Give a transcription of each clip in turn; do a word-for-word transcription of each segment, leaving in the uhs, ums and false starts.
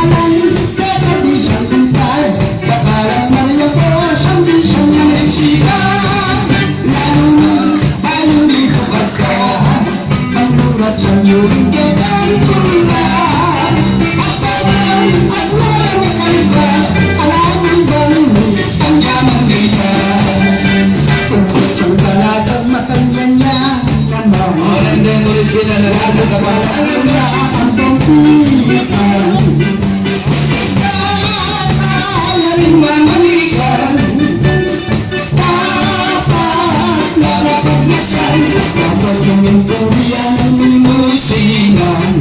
Kekabisang kumpay, kakalang Maria po, sang bisang Maria Sita, lalu na, bayung di ko kata, ang lurat sa yuling kekang pula, at parang, at wala na kaiba, alam ang bang, ang yamang dita, tungkol sa talagang masanya niya. Original na lagu, kapalangan na ang pampitan. Kaya rin mamanikan, dapat lalapag na siya. Dapat yung purian ng minusinan.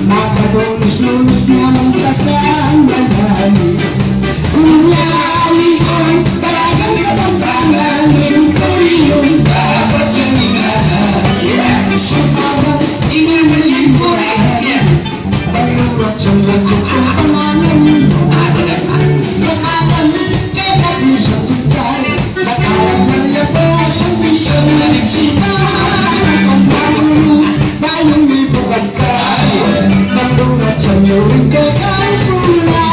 Makalunus-lunus na ng katangalan. Unya, ikaw talagang Kapampangan, yung puri yung dapat yung ingatan. Yeah. So, parang ingatan yung puri. Yeah. Paglurat sa lahat yung pangalan niyo. Kakapan, kaya di sa tutay. Nakalang na niya po sa bisang na nagsita. Ang pagkakulong, bayung di bukat ka. Paglurat sa iyo, yung kekang pula.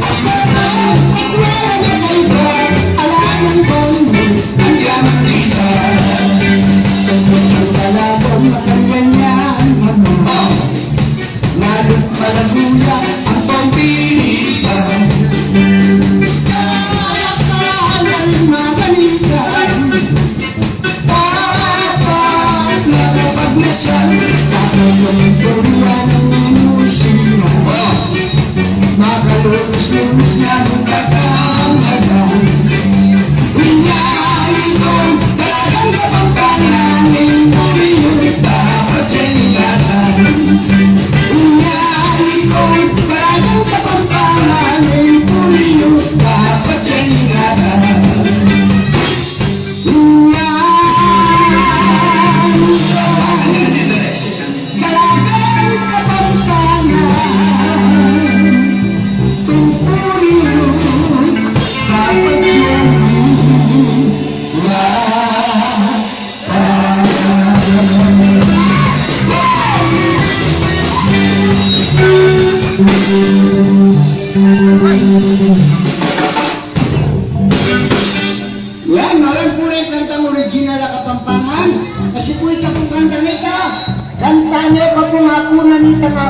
At parang, at wala na kaiba, alangan bang ang yamang kita. Tungkol sa talagang makanyan yan naman. Lalu't malaguya ang pambilitan. Kaya ka na rin mabalikan. Dapat nakapagmasal, tatanggapin ko riyan ang minusinan. Makalunus-lunus na ng katangalan. Unya, ikaw talagang Kapampangan, yung puri yung dapat yung ingatan. Unya, ikaw talagang Kapampangan, yung puri yung dapat yung ingatan. Unya, talagang Kapampangan, yung puri yung dapat yung ingatan. Yan, maraming puri kantang original a Kapampangan. Kasi pu ita pung kantang ita, kanta ne pa pung apunan ita nga